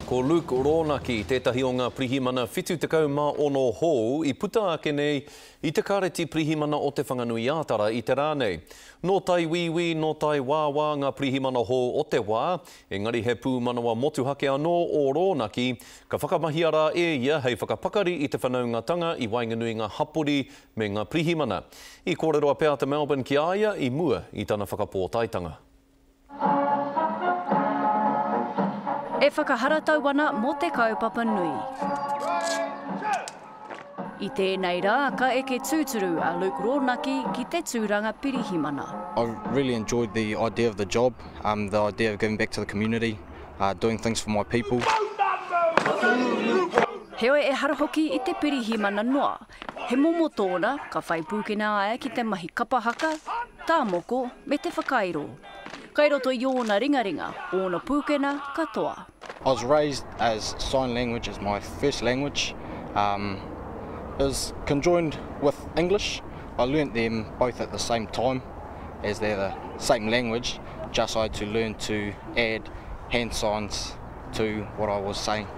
Ko Luke Rōnaki tētahi o ngā pirihimana 76 hou i puta ake nei i te Kāreti Pirihimana o Te Whanganui-ā-Tara i te rā nei. Nō tai wīwī, nō tai wāwā ngā pirihimana hou o te wā, engari he pūmanawa motuhake anō ō Rōnaki, ka whakamahia rā e ia hei whakapakari i te whanaungatanga i waenganui ngā hapori me ngā pirihimana. I kōrero a Peata Melbourne ki a ia i mua i tana whakapōtaetanga. E whakaharatau ana mō te kaupapa nui. I tēnei rā, ka eke tūturu a Luke Rōnaki ki te tūranga pirihimana. I really enjoyed the idea of the job, um, the idea of giving back to the community, uh, doing things for my people. Heoi, ehara hoki i te pirihimana noa. He momo tōna, ka whai pūkena aia ki te mahi kapa haka, tā moko, me te whakairo. Kai roto i ōna ringaringa, ōna pūkena katoa. I was raised as sign language as my first language. Um, it was conjoined with English. I learnt them both at the same time as they're the same language, just I had to learn to add hand signs to what I was saying.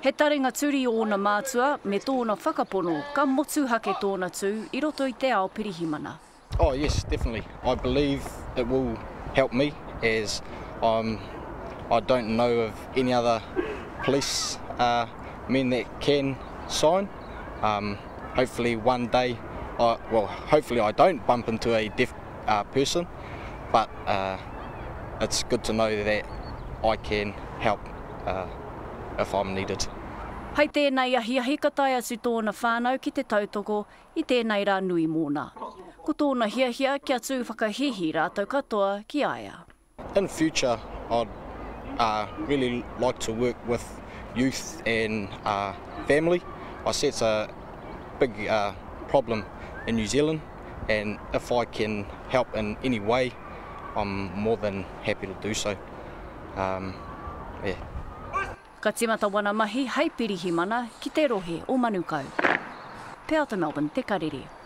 He taringa turi ōna mātua me tōna whakapono ka motuhake tōna tū i roto i te ao pirihimana. Oh yes, definitely. I believe it will help me as um, I don't know of any other police uh, men that can sign. Um, hopefully one day, I, well, hopefully I don't bump into a deaf uh, person, but uh, it's good to know that I can help uh, if I'm needed. Hei tēnei ahiahi ka tae atu tōna whānau ki te tautoko i tēnei rā nui mōna. Ko tōna hiahia kia tū whakahīhī rātou katoa ki a ia. In future, I'd uh, really like to work with youth and uh, family. I see it's a big uh, problem in New Zealand, and if I can help in any way, I'm more than happy to do so. Um, yeah. Ka tīmata wana mahi hei pirihimana ki te rohe o Manukau. Peata Melbourne, Te Karere.